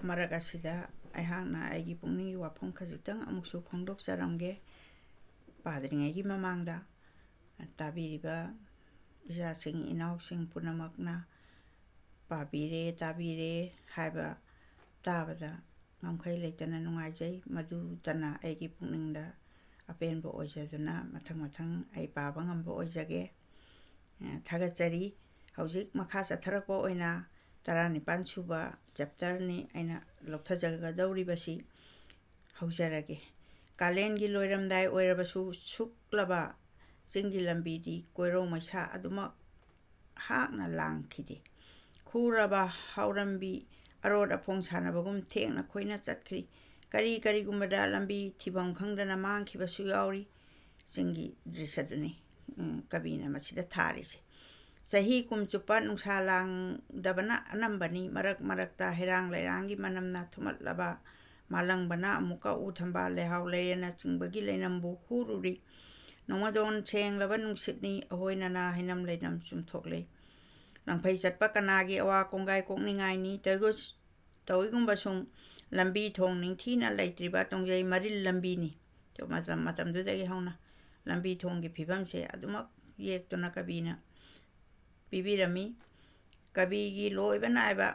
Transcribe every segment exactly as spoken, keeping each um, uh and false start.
ꯃꯔꯛ ꯑꯁꯤꯗ ꯑꯩꯍꯥꯛꯅ ꯑꯩꯒꯤ ꯄꯨꯛꯅꯤꯡꯒꯤ ꯋꯥꯐꯝ ꯈꯖꯤꯛꯇꯪ ꯑꯃꯨꯛꯁꯨ ꯐꯣꯡꯗꯣꯛꯆꯔꯝꯒꯦ꯫ ꯄꯥꯗ꯭ꯔꯤꯉꯩꯒꯤ ꯃꯃꯥꯡꯗ ꯇꯥꯕꯤꯔꯤꯕ ꯏꯆꯥꯁꯤꯡ ꯏꯅꯥꯎꯁꯤꯡ ꯄꯨꯝꯅꯃꯛꯅ ꯄꯥꯕꯤꯔꯦ, ꯇꯥꯕꯤꯔꯦ ꯍꯥꯏꯕ ꯇꯥꯕꯗ ꯉꯝꯈꯩ ꯂꯩꯇꯅ ꯅꯨꯡꯉꯥꯏꯖꯩ꯫ ꯃꯗꯨꯇꯅ ꯑꯩꯒꯤ ꯄꯨꯛꯅꯤꯡꯗ ꯑꯄꯦꯟꯕ ꯑꯣꯏꯖꯗꯨꯅ ꯃꯊꯪ ꯃꯊꯪ ꯑꯩ ꯄꯥꯕ ꯉꯝꯕ ꯑꯣꯏꯖꯒꯦ꯫ ꯑ, ꯊꯥꯒꯠꯆꯔꯤ꯫ ꯍꯧꯖꯤꯛ ꯃꯈꯥ ꯆꯠꯊꯔꯛꯄ ꯑꯣꯏꯅ ꯇꯔꯥꯅꯤꯄꯥꯟ ꯁꯨꯕ ꯆꯦꯞꯇꯔꯅꯤ ꯑꯩꯅ ꯂꯧꯊꯖꯒꯗꯧꯔꯤꯕꯁꯤ꯫ ꯍꯧꯖꯔꯒꯦ꯫ ꯀꯥꯂꯦꯟꯒꯤ ꯂꯣꯏꯔꯝꯗꯥꯏ ꯑꯣꯏꯔꯕꯁꯨ ꯁꯨꯛꯂꯕ ꯆꯤꯡꯒꯤ ꯂꯝꯕꯤꯗꯤ ꯀꯣꯏꯔꯧ ꯃꯩꯁꯥ ꯑꯗꯨꯃꯛ ꯍꯥꯛꯅ ꯂꯥꯡꯈꯤꯗꯦ꯫ ꯈꯨꯔꯕ ꯍꯥꯎꯔꯝꯕꯤ ꯑꯔꯣꯠ ꯑꯐꯣꯡ ꯁꯥꯟꯅꯕꯒꯨꯝ ꯊꯦꯡꯅ ꯈꯣꯏꯅ ꯆꯠꯈ꯭ꯔꯤ꯫ ꯀꯔꯤ ꯀꯔꯤꯒꯨꯝꯕꯗ ꯂꯝꯕꯤ ꯊꯤꯐꯝ ꯈꯪꯗꯅ ꯃꯥꯡꯈꯤꯕꯁꯨ ꯌꯥꯎꯔꯤ꯫ ꯆꯤꯡꯒꯤ ꯗ꯭ꯔꯤꯁ꯭ꯌꯗꯨꯅꯤ, ꯎꯝ, ꯀꯕꯤꯅ ꯃꯁꯤꯗ ꯊꯥꯔꯤꯁꯦ꯫ ꯆꯍꯤ ꯀꯨꯝ ꯆꯨꯞꯄ ꯅꯨꯡꯁꯥ ꯂꯥꯡꯗꯕꯅ ꯑꯅꯝꯕꯅꯤ꯫ ꯃꯔꯛ ꯃꯔꯛꯇ ꯍꯩꯔꯥꯡ ꯂꯩꯔꯥꯡꯒꯤ ꯃꯅꯝꯅ ꯊꯨꯝꯍꯠꯂꯕ ꯃꯥꯂꯪꯕꯅ ꯑꯃꯨꯛꯀ ꯎ ꯊꯝꯕꯥꯜ, ꯂꯩꯍꯥꯎ ꯂꯩꯔꯦꯅꯆꯤꯡꯕꯒꯤ ꯂꯩꯅꯝꯕꯨ ꯍꯨꯔꯨꯔꯤ꯫ ꯅꯣꯡꯃꯗꯣꯟ ꯁꯦꯡꯂꯕ ꯅꯨꯡꯁꯤꯠꯅꯤ, ꯑꯍꯣꯏꯅꯅ ꯍꯩꯅꯝ ꯂꯩꯅꯝ ꯆꯨꯝꯊꯣꯛꯂꯦ꯫ ꯂꯪꯐꯩ ꯆꯠꯄ ꯀꯅꯥꯒꯤ ꯑꯋꯥ ꯀꯣꯡꯒꯥꯏ ꯀꯣꯛꯅꯤꯡꯉꯥꯏꯅꯤ? ꯇꯧꯏꯒꯨ-, ꯇꯧꯏꯒꯨꯝꯕꯁꯨꯡ ꯂꯝꯕꯤ ꯊꯣꯡ ꯅꯤꯡꯊꯤꯅ ꯂꯩꯇ꯭ꯔꯤꯕ ꯇꯣꯡꯖꯩ ꯃꯔꯤꯜ ꯂꯝꯕꯤꯅꯤ꯫ ꯃꯇꯝ, ꯃꯇꯝꯗꯨꯗꯒꯤ ꯍꯧꯅ ꯂꯝꯕꯤ ꯊꯣꯡꯒꯤ ꯐꯤꯕꯝꯁꯦ ꯑꯗꯨꯃꯛ ꯌꯦꯛꯇꯨꯅ ꯀꯕꯤꯅ ꯄꯤꯕꯤꯔꯝꯃꯤ꯫ ꯀꯕꯤꯒꯤ ꯂꯣꯏꯕ ꯅꯥꯏꯕ,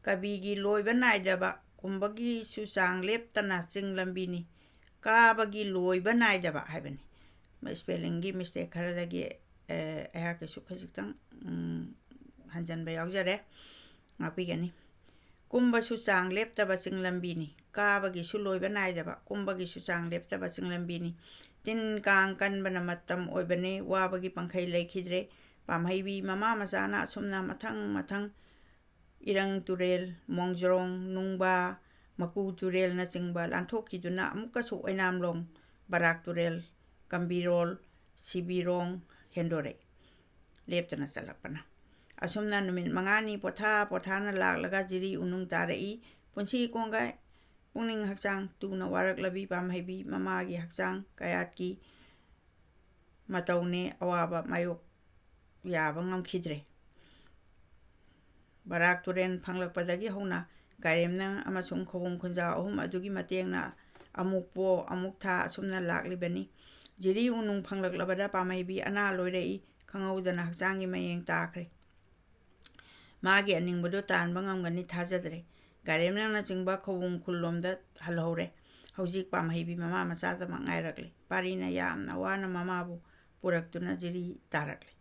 ꯀꯕꯤꯒꯤ ꯂꯣꯏꯕ ꯅꯥꯏꯗꯕ ꯀꯨꯝꯕꯒꯤꯁꯨ ꯆꯥꯡ ꯂꯦꯞꯇꯅ ꯆꯤꯡ ꯂꯝꯕꯤꯅꯤ꯫ ꯀꯥꯕꯒꯤ ꯂꯣꯏꯕ ꯅꯥꯏꯗꯕ ꯍꯥꯏꯕꯅꯤ꯫ ꯁ꯭ꯄꯦꯂꯤꯡꯒꯤ ꯃꯤꯁꯇꯦꯛ ꯈꯔꯗꯒꯤ, ꯑꯦ, ꯑꯩꯍꯥꯛꯀꯤꯁꯨ ꯈꯖꯤꯛꯇꯪ, ꯎꯝ, ꯍꯟꯖꯟꯕ ꯌꯥꯎꯖꯔꯦ, ꯉꯥꯛꯄꯤꯒꯅꯤ꯫ ꯀꯨꯝꯕꯁꯨ ꯆꯥꯡ ꯂꯦꯞꯇꯕ ꯆꯤꯡ ꯂꯝꯕꯤꯅꯤ, ꯀꯥꯕꯒꯤꯁꯨ ꯂꯣꯏꯕ ꯅꯥꯏꯗꯕ, ꯀꯨꯝꯕꯒꯤꯁꯨ ꯆꯥꯡ ꯂꯦꯞꯇꯕ ꯆꯤꯡ ꯂꯝꯕꯤꯅꯤ꯫ ꯇꯤꯟ ꯀꯥꯡ ꯀꯟꯕꯅ ꯃꯇꯝ ꯑꯣꯏꯕꯅꯤ, ꯋꯥꯕꯒꯤ ꯄꯪꯈꯩ ꯂꯩꯈꯤꯗ꯭ꯔꯦ꯫ ꯄꯥꯝꯍꯩꯕꯤ ꯃꯃꯥ ꯃꯆꯥꯅ ꯑꯁꯨꯝꯅ ꯃꯊꯪ ꯃꯊꯪ ꯏꯔꯪ ꯇꯨꯔꯦꯜ, ꯃꯣꯡꯖ꯭ꯔꯣꯡ, ꯅꯨꯡꯕꯥ, ꯃꯀꯨ ꯇꯨꯔꯦꯜꯅꯆꯤꯡꯕ ꯂꯥꯟꯊꯣꯛꯈꯤꯗꯨꯅ ꯑꯃꯨꯛꯀꯁꯨ ꯑꯣꯏꯅꯥꯝꯂꯣꯡ, ꯕꯔꯥꯛ ꯇꯨꯔꯦꯜ, ꯀꯝꯕꯤꯔꯣꯜ, ꯁꯤꯕꯤꯔꯣꯡ ꯍꯦꯟꯗꯣꯔꯛꯏ꯫ ꯂꯦꯞꯇꯅ ꯆꯠꯂꯛꯄꯅ꯫ ꯑꯁꯨꯝꯅ ꯅꯨꯃꯤꯠ ꯃꯉꯥꯅꯤ ꯄꯣꯊꯥ ꯄꯣꯊꯥꯅ ꯂꯥꯛꯂꯒ ꯖꯤꯔꯤ ꯎꯅꯨꯡ ꯇꯥꯔꯛꯏ꯫ ꯄꯨꯟꯁꯤ ꯀꯣꯡꯒꯥꯏ, ꯄꯨꯛꯅꯤꯡ ꯍꯛꯆꯥꯡ ꯇꯨꯅ ꯋꯥꯔꯛꯂꯕꯤ ꯄꯥꯝꯍꯩꯕꯤ ꯃꯃꯥꯒꯤ ꯍꯛꯆꯥꯡ ꯀꯌꯥꯠꯀꯤ ꯃꯇꯧꯅꯦ꯫ ꯑꯋꯥꯕ ꯃꯥꯌꯣꯛ ꯌꯥꯕ ꯉꯝꯈꯤꯗ꯭ꯔꯦ꯫ ꯕꯔꯥꯛ ꯇꯨꯔꯦꯜ ꯐꯪꯂꯛꯄꯗꯒꯤ ꯍꯧꯅ ꯒꯥꯏꯔꯦꯝꯅ ꯑꯃꯁꯨꯡ ꯈꯧꯕꯨꯝ ꯈꯨꯟꯖꯥꯎ ꯑꯍꯨꯝ ꯑꯗꯨꯒꯤ ꯃꯇꯦꯡꯅ ꯑꯃꯨꯛ ꯄꯣ, ꯑꯃꯨꯛ ꯊꯥ ꯑꯁꯨꯝꯅ ꯂꯥꯛꯂꯤꯕꯅꯤ꯫ ꯖꯤꯔꯤ ꯎꯅꯨꯡ ꯐꯪꯂꯛꯂꯕꯗ ꯄꯥꯝꯍꯩꯕꯤ ꯑꯅꯥ ꯂꯣꯏꯔꯛꯏ, ꯈꯪꯍꯧꯗꯅ ꯍꯛꯆꯥꯡꯒꯤ ꯃꯌꯦꯡ ꯇꯥꯈ꯭ꯔꯦ꯫ ꯃꯥꯒꯤ ꯑꯅꯤꯡꯕꯗꯨ ꯇꯥꯟꯕ ꯉꯝꯒꯅꯤ ꯊꯥꯖꯗ꯭ꯔꯦ꯫ ꯒꯥꯏꯔꯦꯝꯅꯆꯤꯡꯕ ꯈꯧꯕꯨꯝ ꯈꯨꯜꯂꯣꯝꯗ ꯍꯜꯍꯧꯔꯦ꯫ ꯍꯧꯖꯤꯛ ꯄꯥꯝꯍꯩꯕꯤ ꯃꯃꯥ ꯃꯆꯥꯗꯃꯛ ꯉꯥꯏꯔꯛꯂꯦ꯫ ꯄꯥꯔꯤꯅ ꯌꯥꯝꯅ ꯋꯥꯅ ꯃꯃꯥꯕꯨ ꯄꯨꯔꯛꯇꯨꯅ ꯖꯤꯔꯤ ꯇꯥꯔꯛꯂꯦ꯫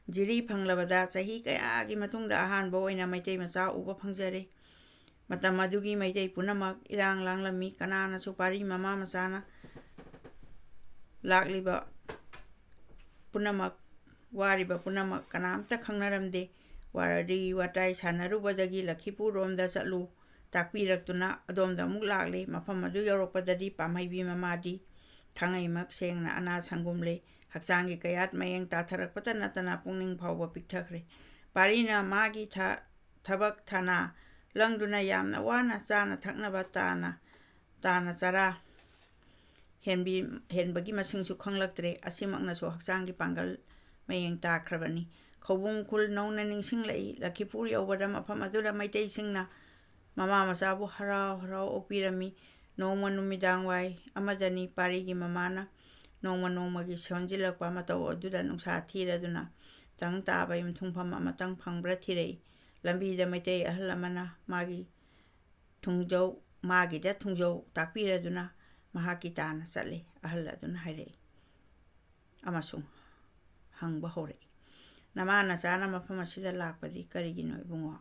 ꯖꯤꯔꯤ ꯐꯪꯂꯕꯗ ꯆꯍꯤ ꯀꯌꯥꯒꯤ ꯃꯇꯨꯡꯗ ꯑꯍꯥꯟꯕ ꯑꯣꯏꯅ ꯃꯩꯇꯩ ꯃꯆꯥ ꯎꯕ ꯐꯪꯖꯔꯦ꯫ ꯃꯇꯝ ꯑꯗꯨꯒꯤ ꯃꯩꯇꯩ ꯄꯨꯝꯅꯃꯛ ꯏꯔꯥꯡ ꯂꯥꯡꯂꯝꯃꯤ꯫ ꯀꯅꯥꯅꯁꯨ ꯄꯥꯔꯤ ꯃꯃꯥ ꯃꯆꯥꯅ ꯂꯥꯛꯂꯤꯕ ꯄꯨꯝꯅꯃꯛ, ꯋꯥꯔꯤꯕ ꯄꯨꯝꯅꯃꯛ ꯀꯅꯥꯝꯇ ꯈꯪꯅꯔꯝꯗꯦ꯫ ꯋꯥꯔꯤ ꯋꯥꯇꯥꯏ ꯁꯥꯟꯅꯔꯨꯕꯗꯒꯤ "ꯂꯈꯤꯄꯨꯔ ꯔꯣꯝꯗ ꯆꯠꯂꯨ" ꯇꯥꯛꯄꯤꯔꯛꯇꯨꯅ ꯑꯗꯣꯝꯗ ꯑꯃꯨꯛ ꯂꯥꯛꯂꯦ꯫ ꯃꯐꯝ ꯑꯗꯨ ꯌꯧꯔꯛꯄꯗꯗꯤ ꯄꯥꯝꯍꯩꯕꯤ ꯃꯃꯥꯗꯤ ꯊꯥꯡꯉꯩꯃꯛ ꯁꯦꯡꯅ ꯑꯅꯥ ꯁꯪꯒꯨꯝꯂꯦ꯫ ꯍꯛꯆꯥꯡꯒꯤ ꯀꯌꯥꯠ ꯃꯌꯦꯡ ꯇꯥꯊꯔꯛꯄꯇ ꯅꯠꯇꯅ ꯄꯨꯛꯅꯤꯡ ꯐꯥꯎꯕ ꯄꯤꯛꯊꯈ꯭ꯔꯦ꯫ ꯄꯥꯔꯤꯅ ꯃꯥꯒꯤ ꯊ-, ꯊꯕꯛ ꯊꯥꯅ ꯂꯪꯗꯨꯅ ꯌꯥꯝꯅ ꯋꯥꯅ ꯆꯥꯅ ꯊꯛꯅꯕ ꯇꯥꯅ, ꯇꯥꯅ ꯆꯔꯥ ꯍꯦꯟꯕꯤ-, ꯍꯦꯟꯕꯒꯤ ꯃꯁꯤꯡꯁꯨ ꯈꯪꯂꯛꯇ꯭ꯔꯦ꯫ ꯑꯁꯤꯃꯛꯅꯁꯨ ꯍꯛꯆꯥꯡꯒꯤ ꯄꯥꯡꯒꯜ ꯃꯌꯦꯡ ꯇꯥꯈ꯭ꯔꯕꯅꯤ꯫ ꯈꯧꯕꯨꯝ ꯈꯨꯜ ꯅꯧꯅ ꯅꯤꯡꯁꯤꯡꯂꯛꯏ꯫ ꯂꯈꯤꯄꯨꯔ ꯌꯧꯕꯗ ꯃꯐꯝ ꯑꯗꯨꯗ ꯃꯩꯇꯩꯁꯤꯡꯅ ꯃꯃꯥ ꯃꯆꯥꯕꯨ ꯍꯔꯥꯎ ꯍꯔꯥꯎ ꯑꯣꯛꯄꯤꯔꯝꯃꯤ꯫ ꯅꯣꯡꯃ ꯅꯨꯃꯤꯗꯥꯡ ꯋꯥꯏ ꯑꯃꯗꯅꯤ ꯄꯥꯔꯤꯒꯤ ꯃꯃꯥꯅ ꯅꯣꯡꯃ ꯅꯣꯡꯃꯒꯤ ꯁꯣꯟꯖꯤꯜꯂꯛꯄ ꯃꯇꯧ ꯑꯗꯨꯗ ꯅꯨꯡꯁꯥ ꯊꯤꯔꯗꯨꯅ ꯇꯪ ꯇꯥꯕ ꯌꯨꯝꯊꯨꯡꯐꯝ ꯑꯃꯇꯪ ꯐꯪꯕ꯭ꯔꯥ ꯊꯤꯔꯛꯏ꯫ ꯂꯝꯕꯤꯗ ꯃꯩꯇꯩ ꯑꯍꯜ ꯑꯃꯅ ꯃꯥꯒꯤ ꯊꯨꯡꯖꯧ, ꯃꯥꯒꯤꯗ ꯊꯨꯡꯖꯧ ꯇꯥꯛꯄꯤꯔꯗꯨꯅ ꯃꯍꯥꯛꯀꯤ ꯇꯥꯅ ꯆꯠꯂꯤ꯫ ꯑꯍꯜ ꯑꯗꯨꯅ ꯍꯥꯏꯔꯛꯏ ꯑꯃꯁꯨꯡ ꯍꯪꯕ ꯍꯧꯔꯛꯏ, "ꯅꯃꯥ ꯅꯆꯥꯅ ꯃꯐꯝ ꯑꯁꯤꯗ ꯂꯥꯛꯄꯗꯤ ꯀꯔꯤꯒꯤꯅꯣ ꯏꯕꯨꯡꯉꯣ?"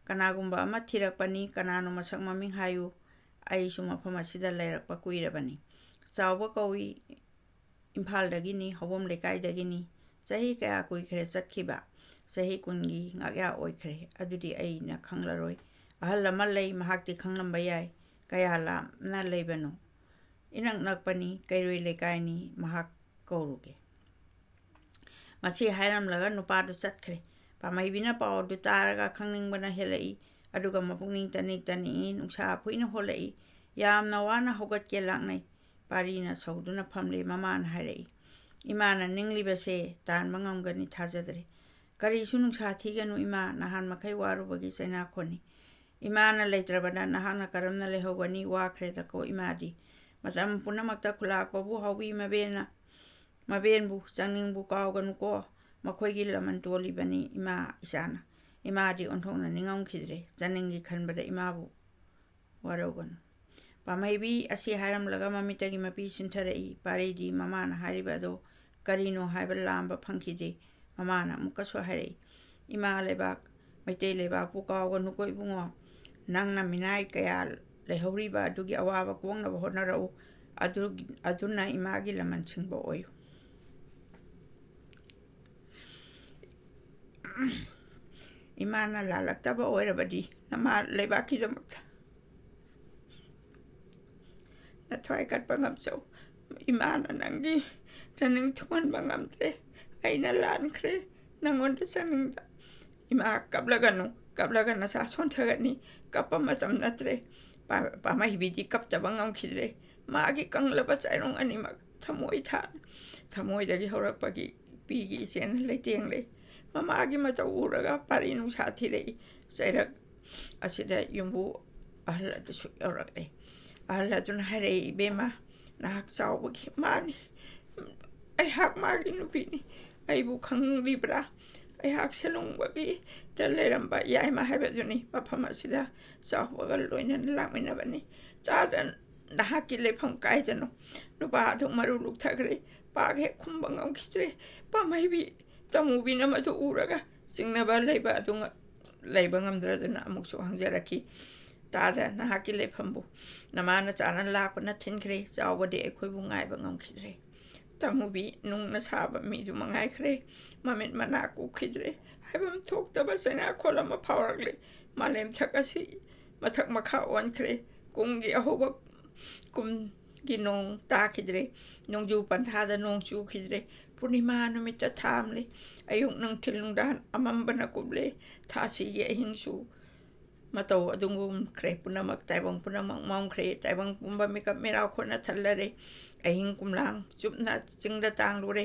"ꯀꯅꯥꯒꯨꯝꯕ ꯑꯃ ꯊꯤꯔꯛꯄꯅꯤ, ꯀꯅꯥꯅꯣ ꯃꯁꯛ ꯃꯃꯤꯡ ꯍꯥꯏꯌꯨ, ꯑꯩꯁꯨ ꯃꯐꯝ ꯑꯁꯤꯗ ꯂꯩꯔꯛꯄ ꯀꯨꯏꯔꯕꯅꯤ꯫ ꯆꯥꯎꯕ ꯀꯧꯏ, ꯏꯝꯐꯥꯜꯗꯒꯤꯅꯤ, ꯍꯧꯕꯣꯝ ꯂꯩꯀꯥꯏꯗꯒꯤꯅꯤ꯫ ꯆꯍꯤ ꯀꯌꯥ ꯀꯨꯏꯈ꯭ꯔꯦ ꯆꯠꯈꯤꯕ? ꯆꯍꯤ ꯀꯨꯟꯒꯤ ꯉꯥꯛꯌꯥ ꯑꯣꯏꯈ꯭ꯔꯦ꯫ ꯑꯗꯨꯗꯤ ꯑꯩꯅ ꯈꯪꯂꯔꯣꯏ꯫ ꯑꯍꯜ ꯑꯃ ꯂꯩ, ꯃꯍꯥꯛꯇꯤ ꯈꯪꯂꯝꯕ ꯌꯥꯏ꯫ ꯀꯌꯥ ꯂꯥꯞꯅ ꯂꯩꯕꯅꯣ?" "ꯏꯅꯛ ꯅꯛꯄꯅꯤ, ꯀꯩꯔꯣꯏ ꯂꯩꯀꯥꯏꯅꯤ, ꯃꯍꯥꯛ ꯀꯧꯔꯨꯒꯦ"꯫ ꯃꯁꯤ ꯍꯥꯏꯔꯝꯂꯒ ꯅꯨꯄꯥꯗꯨ ꯆꯠꯈ꯭ꯔꯦ꯫ ꯄꯥꯝꯍꯩꯕꯤꯅ ꯄꯥꯎ ꯑꯗꯨ ꯇꯥꯔꯒ ꯈꯪꯅꯤꯡꯕꯅ ꯍꯦꯜꯂꯛꯏ, ꯑꯗꯨꯒ ꯃꯄꯨꯛꯅꯤꯡ ꯇꯅꯤꯛ ꯇꯅꯤꯛꯏ, ꯅꯨꯡꯁꯥ ꯐꯨꯏꯅ ꯍꯣꯜꯂꯛꯏ꯫ ꯌꯥꯝꯅ ꯋꯥꯅ ꯍꯧꯒꯠꯀꯦ ꯂꯥꯛꯅꯩ꯫ ꯄꯥꯔꯤꯅ ꯁꯧꯗꯨꯅ ꯐꯝꯂꯦ꯫ ꯃꯃꯥꯅ ꯍꯥꯏꯔꯛꯏ, "ꯏꯃꯥꯅ ꯅꯤꯡꯂꯤꯕꯁꯦ ꯇꯥꯟꯕ ꯉꯝꯒꯅꯤ ꯊꯥꯖꯗ꯭ꯔꯦ꯫ "ꯀꯔꯤꯁꯨ ꯅꯨꯡꯁꯥ ꯊꯤꯒꯅꯨ ꯏꯃꯥ, ꯅꯍꯥꯟ ꯃꯈꯩ ꯋꯥꯔꯨꯕꯒꯤ ꯆꯩꯅꯥꯈꯣꯟꯅꯤ꯫ ꯏꯃꯥꯅ ꯂꯩꯇ꯭ꯔꯕꯗ ꯅꯍꯥꯛꯅ ꯀꯔꯝꯅ ꯂꯩꯍꯧꯒꯅꯤ? ꯋꯥꯈ꯭ꯔꯦꯗꯀꯣ ꯏꯃꯥꯗꯤ꯫ ꯃꯇꯝ ꯄꯨꯝꯅꯃꯛꯇ ꯈꯨꯂꯥꯛꯄꯕꯨ ꯍꯥꯎꯕꯤ ꯃꯕꯦꯟꯅ, ꯃꯕꯦꯟꯕꯨ ꯆꯥꯅꯤꯡꯕꯨ ꯀꯥꯎꯒꯅꯨꯀꯣ꯫ ꯃꯈꯣꯏꯒꯤ ꯂꯃꯟ ꯇꯣꯜꯂꯤꯕꯅꯤ ꯏꯃꯥ ꯏꯆꯥꯅ꯫" ꯏꯃꯥꯗꯤ ꯑꯣꯟꯊꯣꯛꯅ ꯅꯤꯡꯉꯝꯈꯤꯗ꯭ꯔꯦ꯫ ꯆꯥꯅꯤꯡꯒꯤ ꯈꯟꯕꯗ ꯏꯃꯥꯕꯨ ꯋꯥꯔꯧꯒꯅꯨ꯫ ꯄꯥꯝꯍꯩꯕꯤ ꯑꯁꯤ ꯍꯥꯏꯔꯝꯂꯒ ꯃꯃꯤꯠꯇꯒꯤ ꯃꯄꯤ ꯆꯤꯟꯊꯔꯛꯏ꯫ ꯄꯥꯔꯤꯗꯤ ꯃꯃꯥꯅ ꯍꯥꯏꯔꯤꯕ ꯑꯗꯣ ꯀꯔꯤꯅꯣ ꯍꯥꯏꯕ ꯂꯥꯝꯕ ꯐꯪꯈꯤꯗꯦ꯫ ꯃꯃꯥꯅ ꯑꯃꯨꯛꯀꯁꯨ ꯍꯥꯏꯔꯛꯏ, "ꯏꯃꯥ ꯂꯩꯕꯥꯛ, ꯃꯩꯇꯩ ꯂꯩꯕꯥꯛꯄꯨ ꯀꯥꯎꯒꯅꯨꯀꯣ ꯏꯕꯨꯡꯉꯣ꯫ ꯅꯪꯅ ꯃꯤꯅꯥꯏ ꯀꯌꯥ ꯂꯩꯍꯧꯔꯤꯕ ꯑꯗꯨꯒꯤ ꯑꯋꯥꯕ ꯀꯣꯛꯅꯕ ꯍꯣꯠꯅꯔꯛꯎ꯫ ꯑꯗꯨ-, ꯑꯗꯨꯅ ꯏꯃꯥꯒꯤ ꯂꯃꯟ ꯁꯤꯡꯕ ꯑꯣꯏꯌꯨ꯫ ꯏꯃꯥꯅ ꯂꯥꯜꯂꯛꯇꯕ ꯑꯣꯏꯔꯕꯗꯤ ꯅꯃꯥ ꯂꯩꯕꯥꯛꯀꯤꯗꯃꯛꯇ ꯅꯊ꯭ꯋꯥꯏ ꯀꯠꯄ ꯉꯝꯖꯧ꯫ ꯏꯃꯥꯅ ꯅꯪꯒꯤ ꯅꯅꯤꯡ ꯊꯨꯡꯍꯟꯕ ꯉꯝꯗ꯭ꯔꯦ꯫ ꯑꯩꯅ ꯂꯥꯟꯈ꯭ꯔꯦ, ꯅꯪꯉꯣꯟꯗ ꯆꯪꯅꯤꯡꯗ꯫" ꯏꯃꯥ, ꯀꯞꯂꯒꯅꯨ, ꯀꯞꯂꯒ ꯅꯁꯥ ꯁꯣꯟꯊꯒꯅꯤ꯫ ꯀꯞꯄ ꯃꯇꯝ ꯅꯠꯇ꯭ꯔꯦ꯫ ꯄꯥ-, ꯄꯥꯝꯍꯩꯕꯤꯗꯤ ꯀꯞꯇꯕ ꯉꯝꯈꯤꯗ꯭ꯔꯦ꯫ ꯃꯥꯒꯤ ꯀꯪꯂꯕ ꯆꯥꯏꯔꯣꯡ ꯑꯅꯤꯃꯛ ꯊꯃꯣꯏ ꯊꯥ-, ꯊꯃꯣꯏꯗꯒꯤ ꯍꯧꯔꯛꯄꯒꯤ ꯄꯤꯒꯤ ꯏꯆꯦꯅ ꯂꯩꯇꯦꯡꯂꯦ꯫ ꯃꯃꯥꯒꯤ ꯃꯇꯧ ꯎꯔꯒ ꯄꯥꯔꯤ ꯅꯨꯡꯁꯥ ꯊꯤꯔꯛꯏ꯫ ꯆꯩꯔꯛ ꯑꯁꯤꯗ ꯌꯨꯝꯕꯨ ꯑꯍꯜ ꯑꯗꯨꯁꯨ ꯌꯧꯔꯛꯂꯦ꯫ ꯑꯍꯜ ꯑꯗꯨꯅ ꯍꯥꯏꯔꯛꯏ, "ꯏꯕꯦꯝꯃ, ꯅꯍꯥꯛ ꯆꯥꯎꯕꯒꯤ ꯃꯥꯅꯤ꯫ ꯑꯩꯍꯥꯛ ꯃꯥꯒꯤ ꯅꯨꯄꯤꯅꯤ꯫ ꯑꯩꯕꯨ ꯈꯪꯂꯤꯕ꯭ꯔꯥ? ꯑꯩꯍꯥꯛ ꯁꯦꯂꯨꯡꯕꯒꯤꯗ ꯂꯩꯔꯝꯕ ꯌꯥꯏꯃ ꯍꯥꯏꯕꯗꯨꯅꯤ꯫ ꯃꯐꯝ ꯑꯁꯤꯗ ꯆꯥꯎꯕꯒ ꯂꯣꯏꯅꯅ ꯂꯥꯛꯃꯤꯟꯅꯕꯅꯤ꯫ ꯇꯥꯗ, ꯅꯍꯥꯛꯀꯤ ꯂꯩꯐꯝ ꯀꯥꯏꯗꯅꯣ? ꯅꯨꯄꯥ ꯑꯗꯨ ꯃꯔꯨ ꯂꯨꯛꯊꯈ꯭ꯔꯦ꯫" ꯄꯥꯛ ꯍꯦꯛ ꯈꯨꯝꯕ ꯉꯝꯈꯤꯗ꯭ꯔꯦ꯫ ꯄꯥꯝꯍꯩꯕꯤ ꯇꯃꯨꯕꯤꯅ ꯃꯗꯨ ꯎꯔꯒ ꯆꯤꯡꯅꯕ ꯂꯩꯕ ꯑꯗꯨ ꯉ-, ꯂꯩꯕ ꯉꯝꯗ꯭ꯔꯗꯨꯅ ꯑꯃꯨꯛꯁꯨ ꯍꯪꯖꯔꯛꯈꯤ꯫ "ꯇꯥꯗ, ꯅꯍꯥꯛꯀꯤ ꯂꯩꯐꯝꯕꯨ ꯅꯃꯥ ꯅꯆꯥꯅ ꯂꯥꯛꯄꯅ ꯊꯤꯟꯈ꯭ꯔꯦ꯫ ꯆꯥꯎꯕꯗꯤ ꯑꯩꯈꯣꯏꯕꯨ ꯉꯥꯏꯕ ꯉꯝꯈꯤꯗ꯭ꯔꯦ꯫" ꯇꯃꯨꯕꯤ ꯅꯨꯡꯅ ꯁꯥꯕ ꯃꯤꯗꯨ ꯃꯉꯥꯏꯈ꯭ꯔꯦ꯫ ꯃꯃꯤꯠ ꯃꯅꯥ ꯀꯨꯞꯈꯤꯗ꯭ꯔꯦ꯫ ꯍꯥꯏꯐꯝ ꯊꯣꯛꯇꯕ ꯆꯩꯅꯥꯈꯣꯜ ꯑꯃ ꯐꯥꯎꯔꯛꯂꯦ꯫ ꯃꯥꯂꯦꯝꯊꯛ ꯑꯁꯤ ꯃꯊꯛ ꯃꯈꯥ ꯑꯣꯟꯈ꯭ꯔꯦ꯫ ꯀꯨꯝꯒꯤ ꯑꯍꯧꯕ ꯀꯨꯝꯒꯤ ꯅꯣꯡ ꯇꯥꯈꯤꯗ꯭ꯔꯦ꯫ ꯅꯣꯡꯖꯨ ꯄꯟꯊꯥꯗ ꯅꯣꯡ ꯆꯨꯈꯤꯗ꯭ꯔꯦ꯫ ꯄꯨꯔꯅꯤꯃꯥ ꯅꯨꯃꯤꯠꯇ ꯊꯥ ꯑꯃꯂꯤ꯫ ꯑꯌꯨꯛ ꯅꯨꯡꯊꯤꯜ ꯅꯨꯡꯗꯥꯡ ꯑꯃꯝꯕꯅ ꯀꯨꯞꯂꯦ꯫ ꯊꯥꯁꯤꯒꯤ ꯑꯍꯤꯡꯁꯨ ꯃꯇꯧ ꯑꯗꯨꯒꯨꯝꯈ꯭ꯔꯦ꯫ ꯄꯨꯝꯅꯃꯛ, ꯇꯥꯏꯕꯪ ꯄꯨꯝꯅꯃꯛ ꯃꯝꯈ꯭ꯔꯦ꯫ ꯇꯥꯏꯕꯪ ꯄꯨꯝꯕ ꯃꯤꯀꯞ ꯃꯤꯔꯥꯎꯈꯣꯟꯅ ꯊꯜꯂꯔꯦ꯫ ꯑꯍꯤꯡ ꯀꯨꯝꯂꯥꯡ ꯆꯨꯞꯅ ꯆꯤꯡꯗ ꯇꯥꯡꯂꯨꯔꯦ꯫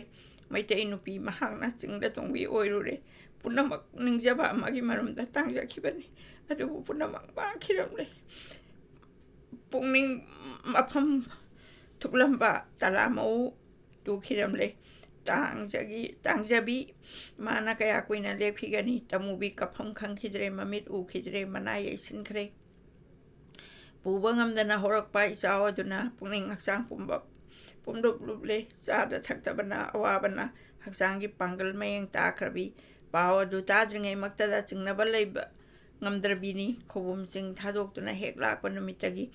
ꯃꯩꯇꯩ ꯅꯨꯄꯤ ꯃꯍꯥꯛꯅ ꯆꯤꯡꯗ ꯇꯣꯡꯕꯤ ꯑꯣꯏꯔꯨꯔꯦ꯫ ꯄꯨꯝꯅꯃꯛ ꯅꯤꯡꯖꯕ ꯑꯃꯒꯤ ꯃꯔꯨꯝꯗ ꯇꯥꯡꯖꯈꯤꯕꯅꯤ꯫ ꯑꯗꯨꯕꯨ ꯄꯨꯝꯅꯃꯛ ꯃꯥꯡꯈꯤꯔꯝꯂꯦ꯫ ꯄꯨꯛꯅꯤꯡ ꯃꯐꯝ ꯊꯨꯞꯂꯝꯕ ꯇꯂꯥꯃꯧ ꯇꯨꯈꯤꯔꯝꯂꯦ꯫ ꯇꯥꯡꯖꯒꯤ, ꯇꯥꯡꯖꯕꯤ ꯃꯥꯅ ꯀꯌꯥ ꯀꯨꯏꯅ ꯂꯦꯞꯈꯤꯒꯅꯤ? ꯇꯃꯨꯕꯤ ꯀꯞꯐꯝ ꯈꯪꯈꯤꯗ꯭ꯔꯦ, ꯃꯃꯤꯠ ꯎꯈꯤꯗ꯭ꯔꯦ, ꯃꯅꯥ ꯌꯩꯁꯤꯟꯈ꯭ꯔꯦ꯫ ꯄꯨꯕ ꯉꯝꯗꯅ ꯍꯧꯔꯛꯄ ꯏꯆꯥꯎ ꯑꯗꯨꯅ ꯄꯨꯛꯅꯤꯡ ꯍꯛꯆꯥꯡ ꯄꯨꯝꯕ ꯄꯨꯝꯂꯨꯞ ꯂꯨꯞꯂꯦ꯫ ꯆꯥꯗ ꯊꯛꯇꯕꯅ ꯑꯋꯥꯕꯅ ꯍꯛꯆꯥꯡꯒꯤ ꯄꯥꯡꯒꯜ ꯃꯌꯦꯡ ꯇꯥꯈ꯭ꯔꯕꯤ ꯄꯥꯎ ꯑꯗꯨ ꯇꯥꯗ꯭ꯔꯤꯉꯩꯃꯛꯇꯗ ꯆꯤꯡꯅꯕ ꯂꯩꯕ ꯉꯝꯗ꯭ꯔꯕꯤꯅꯤ꯫ ꯈꯧꯕꯨꯝ ꯆꯤꯡ ꯊꯥꯗꯣꯛꯇꯨꯅ ꯍꯦꯛ ꯂꯥꯛꯄ ꯅꯨꯃꯤꯠꯇꯒꯤ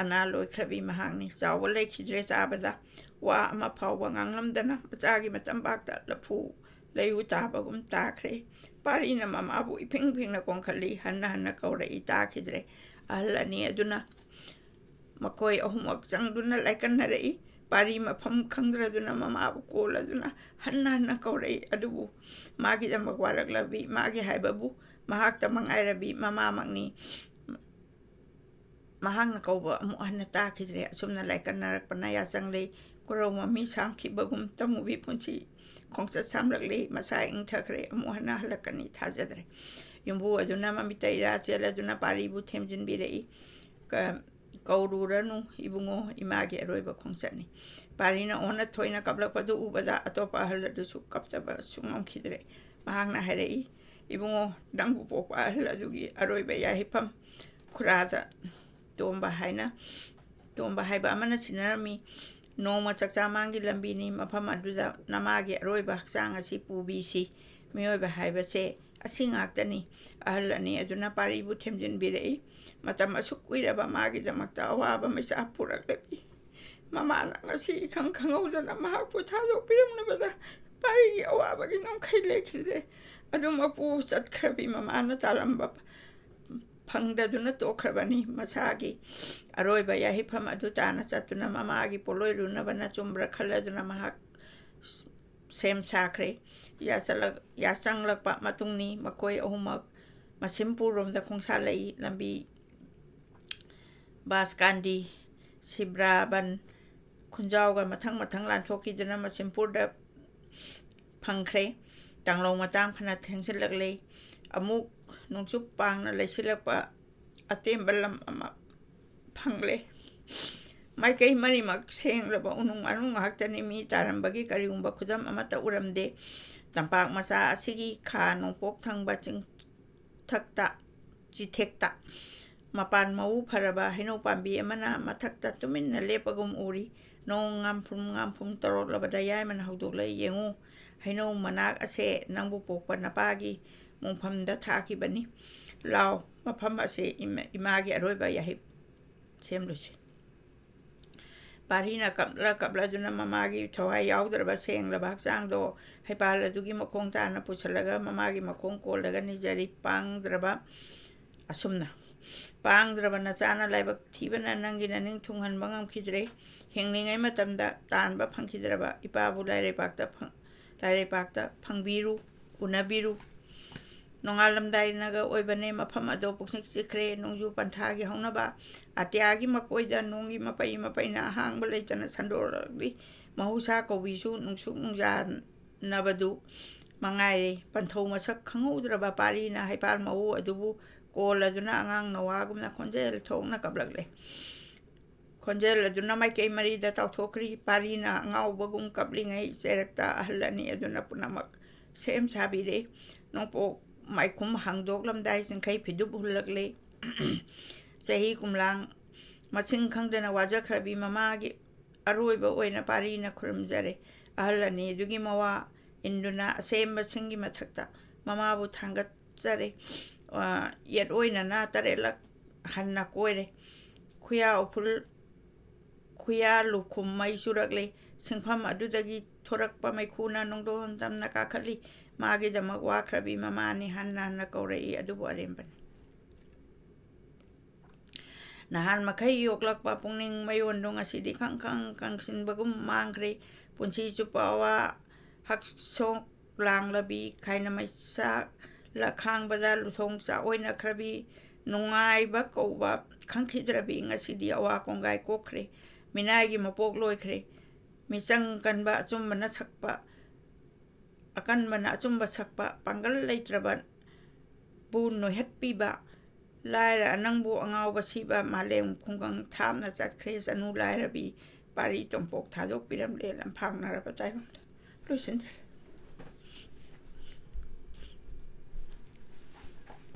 ꯑꯅꯥ ꯂꯣꯏꯈ꯭ꯔꯕꯤ ꯃꯍꯥꯛꯅꯤ꯫ ꯆꯥꯎꯕ ꯂꯩꯈꯤꯗ꯭ꯔꯦ ꯇꯥꯕꯗ ꯋꯥ ꯑꯃ ꯐꯥꯎꯕ ꯉꯥꯡꯂꯝꯗꯅ ꯃꯆꯥꯒꯤ ꯃꯇꯝꯄꯥꯛꯇ ꯂꯐꯨ ꯂꯩꯎ ꯇꯥꯕꯒꯨꯝ ꯇꯥꯈ꯭ꯔꯦ꯫ ꯄꯥꯔꯤꯅ ꯃꯃꯥꯕꯨ ꯏꯐꯤꯡ ꯐꯤꯡꯅ ꯀꯣꯟꯈꯠꯂꯤ꯫ ꯍꯟꯅ ꯍꯟꯅ ꯀꯧꯔꯛꯏ, ꯇꯥꯈꯤꯗ꯭ꯔꯦ꯫ ꯑꯍꯜ ꯑꯅꯤ ꯑꯗꯨꯅ ꯃꯈꯣꯏ ꯑꯍꯨꯝꯃꯛ ꯆꯪꯗꯨꯅ ꯂꯥꯏꯀꯠꯅꯔꯛꯏ꯫ ꯄꯥꯔꯤ ꯃꯐꯝ ꯈꯪꯗ꯭ꯔꯗꯨꯅ ꯃꯃꯥꯕꯨ ꯀꯣꯜꯂꯗꯨꯅ ꯍꯟꯅ ꯍꯟꯅ ꯀꯧꯔꯛꯏ꯫ ꯑꯗꯨꯕꯨ ꯃꯥꯒꯤꯗꯃꯛ ꯋꯥꯔꯛꯂꯕꯤ, ꯃꯥꯒꯤ ꯍꯥꯏꯕꯕꯨ ꯃꯍꯥꯛꯇ ꯃꯉꯥꯏꯔꯕꯤ ꯃꯃꯥꯃꯛꯅꯤ꯫ ꯃꯍꯥꯛꯅ ꯀꯧꯕ ꯑꯃꯨꯛ ꯍꯟꯅ ꯇꯥꯈꯤꯗ꯭ꯔꯦ꯫ ꯑꯁꯨꯝꯅ ꯂꯥꯏꯀꯠꯅꯔꯛꯄꯅ ꯌꯥꯆꯪꯂꯦ꯫ ꯀꯣꯔꯧ ꯃꯃꯤ ꯁꯥꯡꯈꯤꯕꯒꯨꯝ ꯇꯃꯨꯕꯤ ꯄꯨꯟꯁꯤ ꯈꯣꯡꯆꯠ ꯁꯥꯝꯂꯛꯂꯦ꯫ ꯃꯁꯥ ꯏꯪꯊꯈ꯭ꯔꯦ꯫ ꯑꯃꯨꯛ ꯍꯟꯅ ꯍꯜꯂꯛꯀꯅꯤ ꯊꯥꯖꯗ꯭ꯔꯦ꯫ ꯌꯨꯝꯕꯨ ꯑꯗꯨꯅ ꯃꯃꯤꯠꯇ ꯏꯔꯥ ꯆꯦꯜꯂꯗꯨꯅ ꯄꯥꯔꯤꯕꯨ ꯊꯦꯝꯖꯤꯟꯕꯤꯔꯛꯏ꯫ ꯀ-, "ꯀꯧꯔꯨꯔꯅꯨ ꯏꯕꯨꯡꯉꯣ, ꯏꯃꯥꯒꯤ ꯑꯔꯣꯏꯕ ꯈꯣꯡꯆꯠꯅꯤ꯫" ꯄꯥꯔꯤꯅ ꯑꯣꯟꯅ ꯊꯣꯏꯅ ꯀꯞꯂꯛꯄꯗꯨ ꯎꯕꯗ ꯑꯇꯣꯞꯄ ꯑꯍꯜ ꯑꯗꯨꯁꯨ ꯀꯞꯇꯕꯁꯨ ꯉꯝꯈꯤꯗ꯭ꯔꯦ꯫ ꯃꯍꯥꯛꯅ ꯍꯥꯏꯔꯛꯏ, "ꯏꯕꯨꯡꯉꯣ, ꯅꯪꯕꯨ ꯄꯣꯛꯄ ꯑꯍꯜ ꯑꯗꯨꯒꯤ ꯑꯔꯣꯏꯕ ꯌꯥꯏꯐꯝ ꯈꯨꯔꯥꯗ ꯇꯣꯝꯕ ꯍꯥꯏꯅ, ꯇꯣꯝꯕ ꯍꯥꯏꯕ ꯑꯃꯅ ꯁꯤꯟꯅꯔꯝꯃꯤ꯫ ꯅꯣꯡꯃ ꯆꯥꯛꯆꯥ ꯃꯥꯡꯒꯤ ꯂꯝꯕꯤꯅꯤ꯫ ꯃꯐꯝ ꯑꯗꯨꯗ ꯅꯃꯥꯒꯤ ꯑꯔꯣꯏꯕ ꯍꯛꯆꯥꯡ ꯑꯁꯤ ꯄꯨꯕꯤꯁꯤ꯫ ꯃꯤꯑꯣꯏꯕ ꯍꯥꯏꯕꯁꯦ ꯑꯁꯤ ꯉꯥꯛꯇꯅꯤ꯫" ꯑꯍꯜ ꯑꯅꯤ ꯑꯗꯨꯅ ꯄꯥꯔꯤꯕꯨ ꯊꯦꯝꯖꯤꯟꯕꯤꯔꯛꯏ꯫ ꯃꯇꯝ ꯑꯁꯨꯛ ꯀꯨꯏꯔꯕ ꯃꯥꯒꯤꯗꯃꯛꯇ ꯑꯋꯥꯕ ꯃꯩꯁꯥ ꯄꯨꯔꯛꯂꯕꯤ ꯃꯃꯥꯅ ꯉꯁꯤ ꯏꯈꯪ ꯈꯪꯍꯧꯗꯅ ꯃꯍꯥꯛꯄꯨ ꯊꯥꯗꯣꯛꯄꯤꯔꯝꯂꯕꯗ ꯄꯥꯔꯤꯒꯤ ꯑꯋꯥꯕꯒꯤ ꯉꯝꯈꯩ ꯂꯩꯈꯤꯗ꯭ꯔꯦ꯫ ꯑꯗꯨꯃꯛꯄꯨ ꯆꯠꯈ꯭ꯔꯕꯤ ꯃꯃꯥꯅ ꯇꯥꯂꯝꯕ ꯐꯪꯗꯗꯨꯅ ꯇꯣꯛꯈ꯭ꯔꯕꯅꯤ꯫ ꯃꯁꯥꯒꯤ ꯑꯔꯣꯏꯕ ꯌꯥꯍꯤꯐꯝ ꯑꯗꯨ ꯇꯥꯅ ꯆꯠꯇꯨꯅ ꯃꯃꯥꯒꯤ ꯄꯣꯠꯂꯣꯏ ꯂꯨꯅꯕꯅ ꯆꯨꯝꯕ꯭ꯔꯥ ꯈꯜꯂꯗꯨꯅ ꯃꯍꯥꯛ ꯁꯦꯝ ꯁꯥꯈ꯭ꯔꯦ꯫ ꯌꯥꯆꯂꯛ-, ꯌꯥꯆꯪꯂꯛꯄ ꯃꯇꯨꯡꯅꯤ꯫ ꯃꯈꯣꯏ ꯑꯍꯨꯝꯃꯛ ꯃꯁꯤꯝꯄꯨꯔꯔꯣꯝꯗ ꯈꯣꯡꯁꯥꯜꯂꯛꯏ꯫ ꯂꯝꯕꯤ ꯕꯥꯁꯀꯥꯟꯗꯤ, ꯁꯤꯕ꯭ꯔꯥꯕꯟ, ꯈꯨꯟꯖꯥꯎꯒ ꯃꯊꯪ ꯃꯊꯪ ꯂꯥꯟꯊꯣꯛꯈꯤꯗꯨꯅ ꯃꯁꯤꯝꯄꯨꯔꯗ ꯐꯪꯈ꯭ꯔꯦ꯫ ꯇꯥꯡꯂꯧ ꯃꯇꯥꯡ ꯐꯅ ꯊꯦꯡꯖꯤꯜꯂꯛꯂꯦ꯫ ꯑꯃꯨꯛ ꯅꯣꯡꯆꯨꯞ ꯄꯥꯡꯅ ꯂꯩꯁꯤꯜꯂꯛꯄ ꯑꯇꯦꯝꯕ ꯂꯝ ꯑꯃ ꯐꯪꯂꯦ꯫ ꯃꯥꯏꯀꯩ ꯃꯔꯤꯃꯛ ꯁꯦꯡꯂꯕ ꯎꯅꯨꯡ ꯃꯅꯨꯡ ꯉꯥꯛꯇꯅꯤ꯫ ꯃꯤ ꯇꯥꯔꯝꯕꯒꯤ ꯀꯔꯤꯒꯨꯝꯕ ꯈꯨꯗꯝ ꯑꯃꯠꯇ ꯎꯔꯝꯗꯦ꯫ ꯇꯝꯄꯥꯛ ꯃꯆꯥ ꯑꯁꯤꯒꯤ ꯈꯥ ꯅꯣꯡꯄꯣꯛ ꯊꯪꯕ ꯆꯤꯡꯊꯛꯇ, ꯆꯤꯊꯦꯛꯇ ꯃꯄꯥꯟ ꯃꯎ ꯐꯔꯕ ꯍꯩꯅꯧ ꯄꯥꯝꯕꯤ ꯑꯃꯅ ꯃꯊꯛꯇ ꯇꯨꯃꯤꯟꯅ ꯂꯦꯞꯄꯒꯨꯝ ꯎꯔꯤ꯫ ꯅꯣꯡ ꯉꯥꯝꯐꯨꯝ ꯉꯥꯝꯐꯨꯝ ꯇꯧꯔꯛꯂꯕꯗ ꯌꯥꯏꯃꯅ ꯍꯧꯗꯣꯛꯂꯛꯏ, "ꯌꯦꯡꯉꯨ, ꯍꯩꯅꯧ ꯃꯅꯥꯛ ꯑꯁꯦ ꯅꯪꯕꯨ ꯄꯣꯛꯄ ꯅꯄꯥꯒꯤ ꯃꯣꯡꯐꯝꯗ ꯊꯥꯈꯤꯕꯅꯤ꯫ ꯂꯥꯎ, ꯃꯐꯝ ꯑꯁꯦ ꯏꯃꯥ-, ꯏꯃꯥꯒꯤ ꯑꯔꯣꯏꯕ ꯌꯥꯍꯤꯞ ꯁꯦꯝꯂꯨꯁꯤ"꯫ ꯄꯥꯔꯤꯅ ꯀꯞꯂ ꯀꯞꯂꯗꯨꯅ ꯃꯃꯥꯒꯤ ꯊꯋꯥꯏ ꯌꯥꯎꯗ꯭ꯔꯕ ꯁꯦꯡꯂꯕ ꯍꯛꯆꯥꯡꯗꯣ ꯍꯩꯄꯥꯜ ꯑꯗꯨꯒꯤ ꯃꯈꯣꯡ ꯇꯥꯅ ꯄꯨꯁꯜꯂꯒ ꯃꯃꯥꯒꯤ ꯃꯈꯣꯡ ꯀꯣꯜꯂꯒ ꯅꯤꯖꯔꯤ꯫ ꯄꯥꯡꯗ꯭ꯔꯕ ꯑꯁꯨꯝꯅ, "ꯄꯥꯡꯗ꯭ꯔꯕ ꯅꯆꯥꯅ ꯂꯥꯏꯕꯛ ꯊꯤꯕꯅ ꯅꯪꯒꯤ ꯅꯅꯤꯡ ꯊꯨꯡꯍꯟꯕ ꯉꯝꯈꯤꯗ꯭ꯔꯦ꯫ ꯍꯤꯡꯂꯤꯉꯩ ꯃꯇꯝꯗ ꯇꯥꯟꯕ ꯐꯪꯈꯤꯗ꯭ꯔꯕ ꯏꯄꯥꯕꯨ ꯂꯥꯏꯔꯩꯕꯥꯛꯇ ꯐꯪ-, ꯂꯥꯏꯔꯩꯕꯥꯛꯇ ꯐꯪꯕꯤꯔꯨ, ꯎꯅꯕꯤꯔꯨ"꯫ ꯅꯣꯡꯉꯥꯜꯂꯝꯗꯥꯏꯅꯒ ꯑꯣꯏꯕꯅꯦ, ꯃꯐꯝ ꯑꯗꯣ ꯄꯨꯡꯆꯤꯛ ꯆꯤꯛꯈ꯭ꯔꯦ꯫ ꯅꯣꯡꯖꯨ ꯄꯟꯊꯥꯒꯤ ꯍꯧꯅꯕ ꯑꯇꯤꯌꯥꯒꯤ ꯃꯀꯣꯏꯗ ꯅꯣꯡꯒꯤ ꯃꯄꯩ ꯃꯄꯩꯅ ꯑꯍꯥꯡꯕ ꯂꯩꯇꯅ ꯁꯟꯗꯣꯔꯛꯂꯤ꯫ ꯃꯍꯧꯁꯥ ꯀꯧꯕꯤꯁꯨ ꯅꯨꯡꯁꯨꯛ ꯅꯨꯡꯖꯥꯟꯅꯕꯗꯨ ꯃꯉꯥꯏꯔꯦ꯫ ꯄꯟꯊꯧ ꯃꯁꯛ ꯈꯪꯍꯧꯗ꯭ꯔꯕ ꯄꯥꯔꯤꯅ ꯍꯩꯄꯥꯜ ꯃꯎ ꯑꯗꯨꯕꯨ ꯀꯣꯜꯂꯗꯨꯅ ꯑꯉꯥꯡ ꯅꯋꯥꯒꯨꯝꯅ ꯈꯣꯟꯖꯦꯜ ꯊꯣꯛꯅ ꯀꯞꯂꯛꯂꯦ꯫ ꯈꯣꯟꯖꯦꯜ ꯑꯗꯨꯅ ꯃꯥꯏꯀꯩ ꯃꯔꯤꯗ ꯇꯥꯎꯊꯣꯛꯈ꯭ꯔꯤ꯫ ꯄꯥꯔꯤꯅ ꯑꯉꯥꯎꯕꯒꯨꯝ ꯀꯞꯂꯤꯉꯩ ꯆꯩꯔꯛꯇ ꯑꯍꯜ ꯑꯅꯤ ꯑꯗꯨꯅ ꯄꯨꯝꯅꯃꯛ ꯁꯦꯝ ꯁꯥꯕꯤꯔꯦ꯫ ꯅꯣꯡꯄꯣꯛ ꯃꯥꯏꯈꯨꯝ ꯍꯥꯡꯗꯣꯛꯂꯝꯗꯥꯏ ꯆꯤꯡꯈꯩ ꯐꯤꯗꯨꯞ ꯍꯨꯜꯂꯛꯂꯦ꯫ ꯆꯍꯤ ꯀꯨꯝꯂꯥꯡ ꯃꯁꯤꯡ ꯈꯪꯗꯅ ꯋꯥꯖꯈ꯭ꯔꯕꯤ ꯃꯃꯥꯒꯤ ꯑꯔꯣꯏꯕ ꯑꯣꯏꯅ ꯄꯥꯔꯤꯅ ꯈꯨꯔꯨꯝꯖꯔꯦ꯫ ꯑꯍꯜ ꯑꯅꯤ ꯑꯗꯨꯒꯤ ꯃꯋꯥ ꯏꯟꯗꯨꯅ ꯑꯁꯦꯝꯕꯁꯤꯡꯒꯤ ꯃꯊꯛꯇ ꯃꯃꯥꯕꯨ ꯊꯥꯡꯒꯠꯆꯔꯦ꯫ ꯑ, ꯌꯦꯠ ꯑꯣꯏꯅꯅ ꯇꯔꯦꯠꯂꯛ ꯍꯟꯅ ꯀꯣꯏꯔꯦ꯫ ꯈꯨꯌꯥ ꯎꯐꯨꯜ, ꯈꯨꯌꯥ ꯂꯨꯈꯨꯝ ꯃꯩ ꯆꯨꯔꯛꯂꯦ꯫ ꯁꯤꯡꯐꯝ ꯑꯗꯨꯗꯒꯤ ꯊꯣꯔꯛꯄ ꯃꯩꯈꯨꯅ ꯅꯣꯡꯗꯣꯟ ꯇꯝꯅ ꯀꯥꯈꯠꯂꯤ꯫ ꯃꯥꯒꯤꯗꯃꯛ ꯋꯥꯈ꯭ꯔꯕꯤ ꯃꯃꯥꯅꯤ ꯍꯟꯅ ꯍꯟꯅ ꯀꯧꯔꯛꯏ, ꯑꯗꯨꯕꯨ ꯑꯔꯦꯝꯕꯅꯤ꯫ ꯅꯍꯥꯟ ꯃꯈꯩ ꯌꯣꯛꯂꯛꯄ ꯄꯨꯛꯅꯤꯡ ꯃꯌꯣꯟꯗꯣ ꯉꯁꯤꯗꯤ ꯈꯪ ꯈꯪ ꯀꯪꯁꯤꯟꯕꯒꯨꯝ ꯃꯥꯡꯈ꯭ꯔꯦ꯫ ꯄꯨꯟꯁꯤ ꯆꯨꯞꯄ ꯑꯋꯥ ꯍꯛꯁꯣꯛ ꯂꯥꯡꯂꯕꯤ ꯈꯥꯏꯅ ꯃꯩꯆꯥꯛ ꯂꯈꯥꯡꯕꯗ ꯂꯨꯊꯣꯡ ꯆꯥꯛ ꯑꯣꯏꯅꯈ꯭ꯔꯕꯤ, ꯅꯨꯡꯉꯥꯏꯕ ꯀꯧꯕ ꯈꯪꯈꯤꯗ꯭ꯔꯕꯤ ꯉꯁꯤꯗꯤ ꯑꯋꯥ ꯀꯣꯡꯒꯥꯏ ꯀꯣꯛꯈ꯭ꯔꯦ꯫ ꯃꯤꯅꯥꯏꯒꯤ ꯃꯄꯣꯛ ꯂꯣꯏꯈ꯭ꯔꯦ꯫ ꯃꯤꯆꯪ ꯀꯟꯕ ꯑꯆꯨꯝꯕꯅ ꯁꯛꯄ ꯑꯀꯟꯕꯅ ꯑꯆꯨꯝꯕ ꯁꯛꯄ, ꯄꯥꯡꯒꯜ ꯂꯩꯇ꯭ꯔꯕ ꯕꯨ ꯅꯣꯏꯍꯠꯄꯤꯕ, ꯂꯥꯏꯔ ꯅꯪꯕꯨ ꯑꯉꯥꯎꯕ ꯁꯤꯕ, ꯃꯥꯂꯦꯝ ꯈꯨꯡꯒꯪ ꯊꯥꯞꯅ ꯆꯠꯈ꯭ꯔꯦ, ꯆꯅꯨ ꯂꯥꯏꯔꯕꯤ ꯄꯥꯔꯤ ꯇꯣꯝꯄꯣꯛ ꯊꯥꯗꯣꯛꯄꯤꯔꯝꯂꯦ ꯂꯝꯐꯥꯡꯅꯔꯕ ꯇꯥꯏꯕꯪꯗ꯫ ꯂꯣꯏꯁꯤꯟꯖꯔꯦ꯫